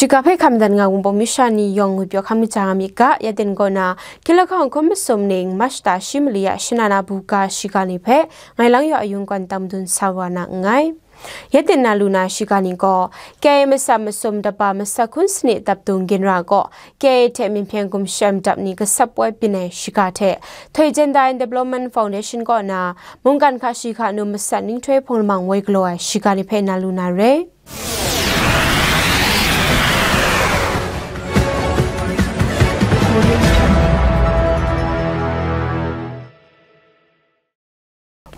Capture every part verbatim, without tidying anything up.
Shiga hpe hkam dan nga Wunpawng masha ni yawng ngwipyaw hkam kaja nga myit ga, ya ten kaw na, Kinglahkawng hkun masum ning March ta shi mali a shana na buga shiga ni hpe, ngai lang yaw ayung kawn tam dun sa wa na nngai. Ya ten na lu na shiga ni gaw, K I A masat masum daba masat hkun sanit dap dung ginra gaw, K I A hte Myinhpyen Gumshem dap ni gasap woi byin ai shiga hte, Htoi Gender and Development Foundation kaw na, mungkan hka shi hka nu masat ninghtoi hpung lamang woi galaw ai shiga ni hpe na lu na re.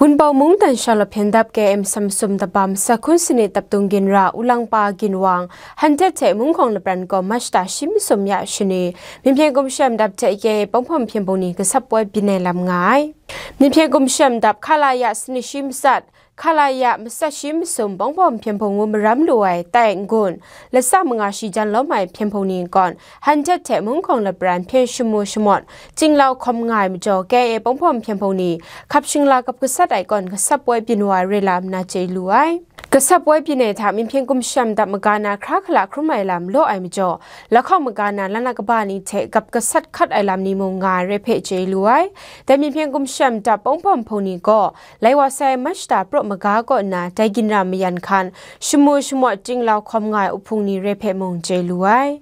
Wunpawng mungdan shalawp hpyen dap K I A masat masum daba masat hkun sanit dap dung ginra Ulangpa Ginwang, Hkantet hte Mungkhawng lapran gaw March ta shi masum ya shani, Myinhpyen Gumshem dap hte K I A Pawng Hpawm Hpyen Hpung ni gasap woi byin ai lam nga ai. Myinhpyen Gumshem dap hkala ya sanit shi matsat, hkala ya matsat shi masum Pawng Hpawm Hpyen Hpung ngu maram lu ai tai n-gun, latsa manga shi jan lawm ai hpyen hpung ni kawn, Hkantet hte Mungkhawng lapran hpyen shamu shamawt, chinglau hkawm nga ai majaw, K I A Pawng Hpawm Hpyen Hpung ni hkap shingla kap gasat ai kawn gasap woi byin wa ai re lam na chye lu ai. Gasap woi byin ai hta Myinhpyen Gumshem dap maga na hkra hkala hkrum ai lam law ai majaw, lahkawng maga na lana kaba ni hte gap gasat hkat ai lam ni mung nga ai re hpe chye lu ai. Dai Myinhpyen Gumshem dap Pawng Hpawm Hpung ni gaw, lai wa sai March ta praw maga kaw nna dai ginra mayan hkan, shamu shamawt chinglau hkawm nga ai uhpung ni re hpe mung chye lu ai.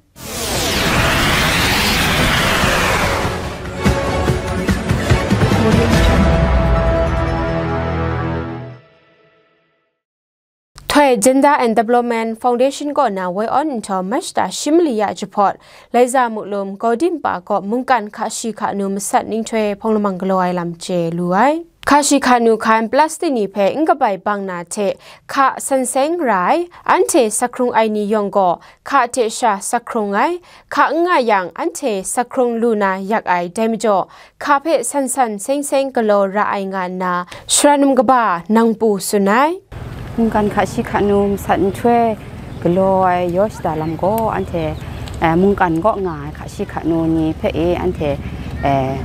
Htoi Gender and Development Foundation kaw na woi awn nhtawm March ta shi mali ya jahpawt, Laiza Muklum Gawdimpa kaw mungkan hka shi hka nu masat ninghtoi hpung lamang galaw ai lam chye lu ai. Hka shi hka nu hkan plastic ni hpe n kabai bang na hte hka san seng ra ai, anhte sakhkrung ai ni yawng gaw hka hte sha sakhkrung ai, hka n nga yang anhte sakhkrung lu na yak ai, dai majaw hka hpe san san seng seng galaw ra ai nga nna, Sara num kaba Nangpu tsun ai. Mungkan hka shi hka nu masat nhtoi galaw ai yaw shada lam gaw, anhte, eh, mungkan kaw nga ai hka shi hka nu ni hpe e, anhte, eh,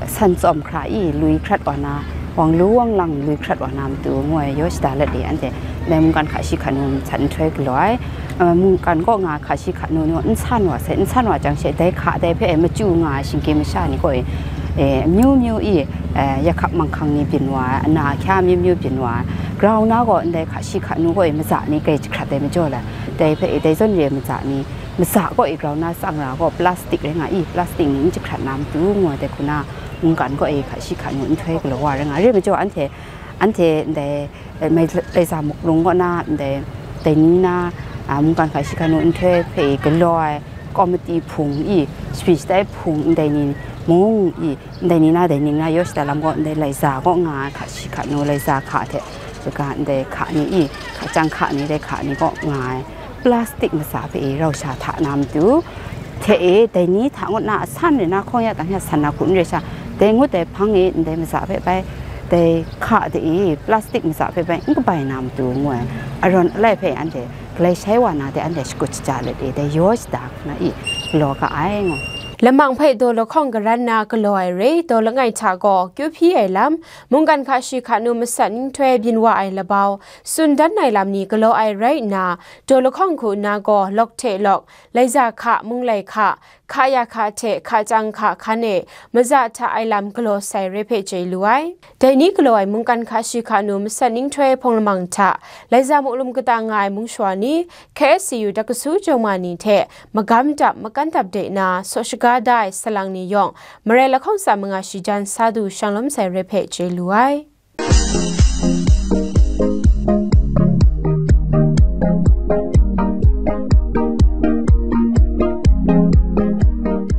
san tsawm hkra i, lui hkrat wa na, wang lu wang lang lui hkrat wa na matu ngu ai yaw shada let e, anhte dai mungkan hka shi hka nu masat nhtoi galaw ai. Eh, mungkan kaw nga ai hka shi hka nu ni n san wa sai, n san wa jang she, dai hka dai hpe machyu nga ai shinggyim masha ni gaw e, eh, amyu myu i, eh, yakhap manghkang ni byin wa ai, ana ahkya amyu myu byin wa ai, grau na gaw ndai hka shi hka nu gaw e maza ni grai jahkrat ai majaw la, dai hpe e dai zawn re ai maza ni, maza gaw e grau na tsang ra gaw plastic rai nga i, plastic ni n jahkrat na matu ngu ai, dai hku na mungkan gaw e hka shi hka nu nhtoi galaw wa rai nga ai. Re majaw anhte, anhte ndai, eh, mai, Laiza Muklum kaw na ndai, dai ni na, a, mungkan hka shi hka nu nhtoi hpe galaw ai, komiti hpung i, speech tai hpung ndai ni mung i, ndai ni na, dai ni na yaw shada lam gaw, ndai Laiza kaw nga ai hka shi hka nu, Laiza hka hte, kaga ndai hka ni i, hka chyang hka ni, dai hka ni kaw nga ai, plastic matsa hpe e rau sha hta na matu, hte e, dai ni hta ngut na a san re na, hkawng ya tang hya san na hku n re sha, dai ngut dai hpang e, ndai matsa hpe bai, dai hka de e, plastic matsa hpe bai n kabai na matu ngu ai, arawn alai hpe anhte galai shai wa na de, anhte shakut shaja let e, dai yaw shada hku na i, galaw ga ai ngu. Lamang hpe daw lahkawng garan na galaw ai re, daw langai hta gaw kyu hpyi ai lam, mungkan hka shi hka nu masat ninghtoi byin wa ai labau, tsun dan ai lam ni galaw ai rai nna, daw lahkawng hku nna gaw lawk hte lawk, Laiza hka, Munglai hka, hka ya hka hte hka chyang hka hkan e, maza hta ai lam galaw sai re hpe chye lu ai. Dai ni galaw ai mungkan hka shi hka nu masat ninghtoi hpung lamang hta, Laiza Muklum kata nga ai mungshawa ni, K S C U dakasu jawng ma ni hte magam dap makan dap de na, saw shaga da ai salang ni yawng, marai lahkawng tsa manga shi jan sa du shang lawm sai re hpe chye lu ai.